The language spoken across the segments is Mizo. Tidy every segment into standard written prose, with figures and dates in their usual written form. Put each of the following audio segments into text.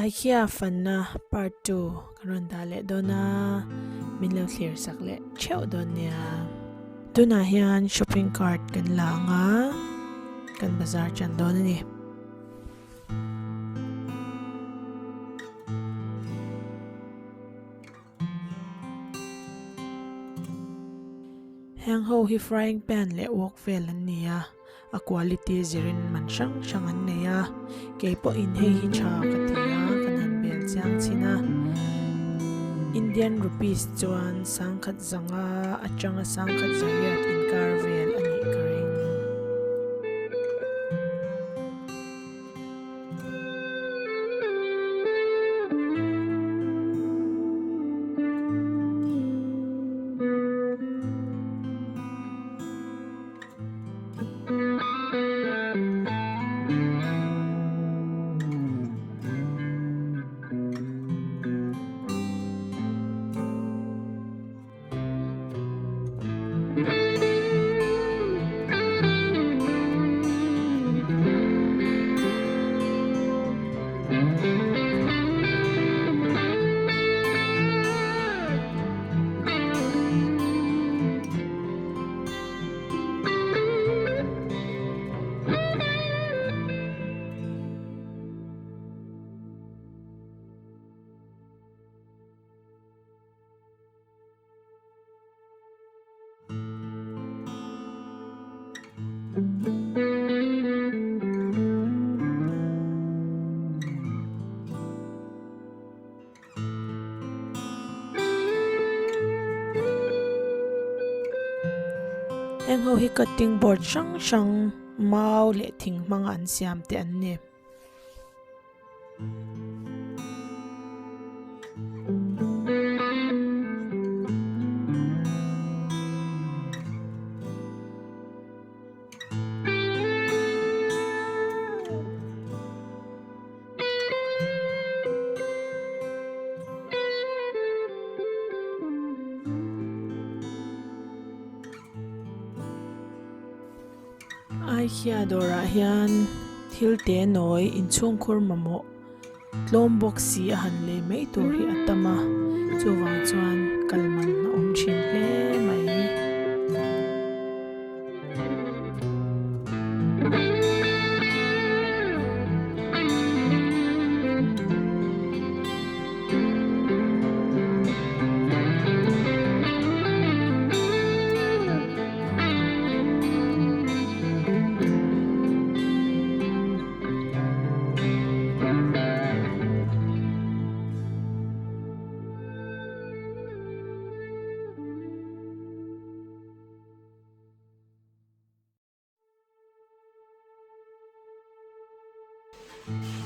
Ikea fanna part 2 kan rawn dah leh dawn a, min lo thlir sak leh theuh dawn nia. Tunah hian shopping cart kan la ang a, kan bazar chan dawn a ni. Heng ho hi frying pan leh wok vel an ni a, a quality zirin man hrang hrang an nei a, kei pawhin hei hi tha ka ti a, kan han bel chiang chin a. Indian rupees chuan sangkhat zanga atanga sangkhat zariat inkar vel a nih ka ring. Heng ho hi cutting board hrang hrang mau leh thing hmanga an siam te an ni. Ikea dawrah hian thil te nawi inchhungkhur mamawh tlawm bawk si a han lei mai tur hi a tam a chuvang chuan kal man a awm thin hle mai.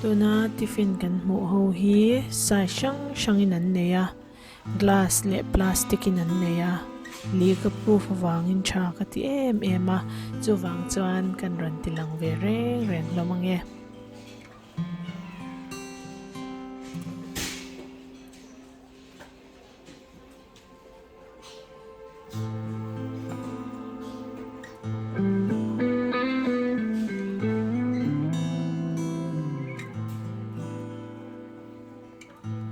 Tuna tiffin kan hmuh ho hi size hrang hrangin an nei a glass leh plastic in an nei a lika proof avangin tha ka ti em em a chuvang chuan kan rawn ti lang ve reng reng hlawm ange.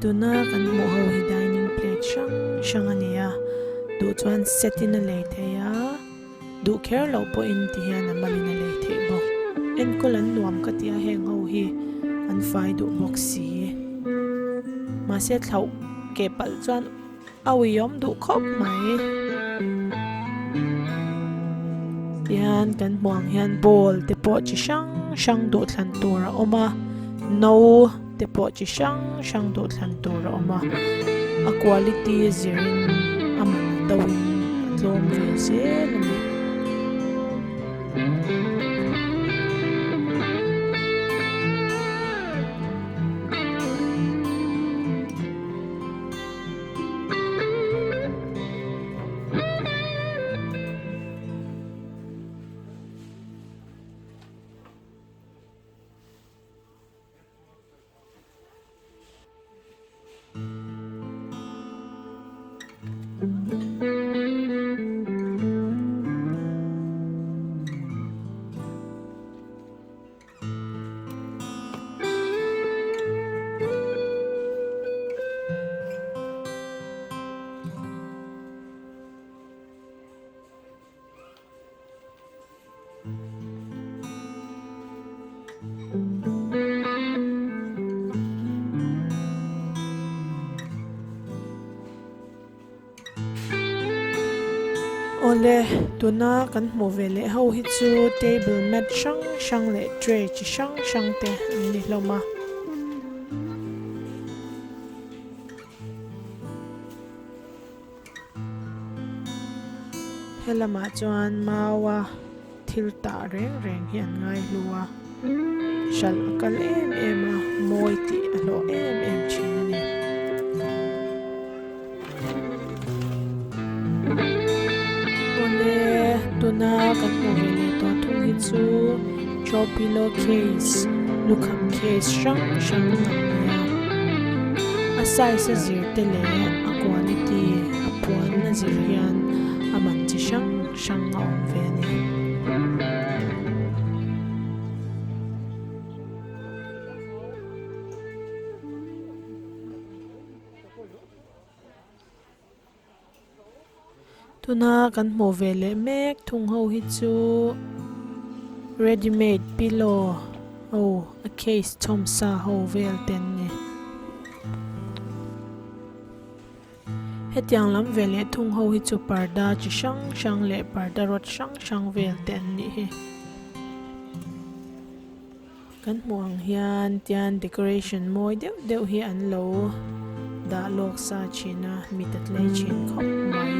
Tuna kan hmuh ho hi dining plate hrang hrang a ni a duh chuan set in a lei thei a duh kher loh pawhin ti hian a malin a lei theih bawk enkawl an nuam ka ti a heng ho hi an fai duh bawk si mahse thlauh keh palh chuan a uiawm duh khawp mai. Tihian kan hmuh ang hian ball te pawh chi hrang hrang duh thlan tur a awm a no te pawh chi hrang hrang duh thlan tur a awm a a quality zirin a man to in a tlawm ve zel a ni. Awle, tuna kan hmuh ve leh ho hi chu table mat hrang hrang leh tray chi hrang hrang te an ni hlawm a. He lamah chuan maua thil tah reng reng hi an ngai hlu a, hralh a kal em em a, mawi tih a hlawh em em thin a ni. Awle, tuna kan hmuh ve leh tawh thung hi chu throw pillow case, lukham case hrang hrang an ni a. A size a zir te leh a quality a puan a zir hian a man chi hrang hrang a awm ve a ni. Tuna kan hmuh ve leh mek thung ho hi chu ready made pillow ho a case chhawm sa ho vel te an ni. Hetiang lam ve leh thung ho hi chu parda chi hrang hrang leh parda rawt hrang hrang vel te an nih hi. Kan hmuh ang hian tian decoration mawi deuh deuh hi an lo dah lawk sa thin a, mit a tlei thin khawp mai.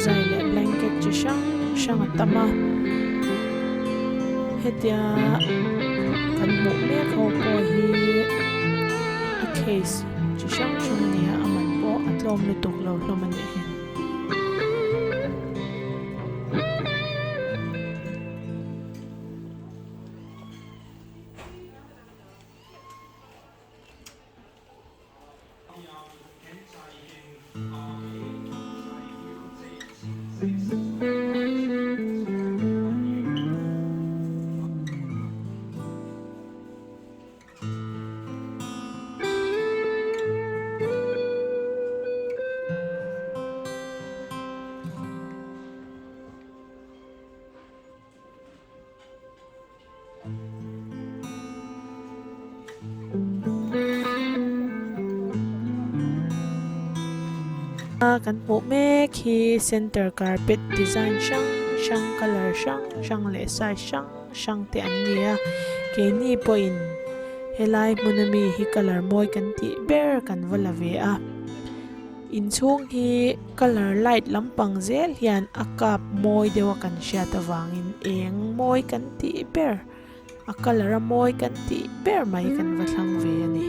Zai leh blanket chi hrang hrang a tam a hetia kan hmuh mek ho pawh hi a case chi hrang hrang a ni a a man pawh a tlawm lutuk lo hlawm a nih hi. Kan hmuh mek hi center carpet design hrang hrang colour hrang hrang leh size hrang hrang te an ni a keini pawhin helai hmun ami hi colour mawi kan tih ber kan va la ve a. Inchhung hi colour light lampang zel hian a kap mawi deuh a kan hriat avangin eng mawi kan tih ber a colour a mawi kan tih ber mai kan va thlang ve a ni.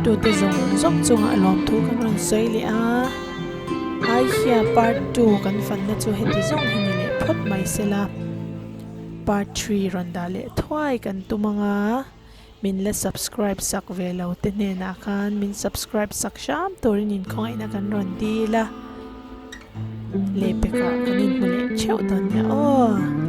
thlirtute zawng zawng chungah lawmthu kan rawn sawi leh a, Aihia part 2 kan fanna chu heti zawng hi ni leh phawt mai sela, part 3 rawn dah leh thuai kan tum ang a, min la subscribe sak ve lo te hnenah khan min subscribe sak hram turin inkhawngaihna kan rawn dil a, lehpekah kan inhmu leh theuh dawn nia aw.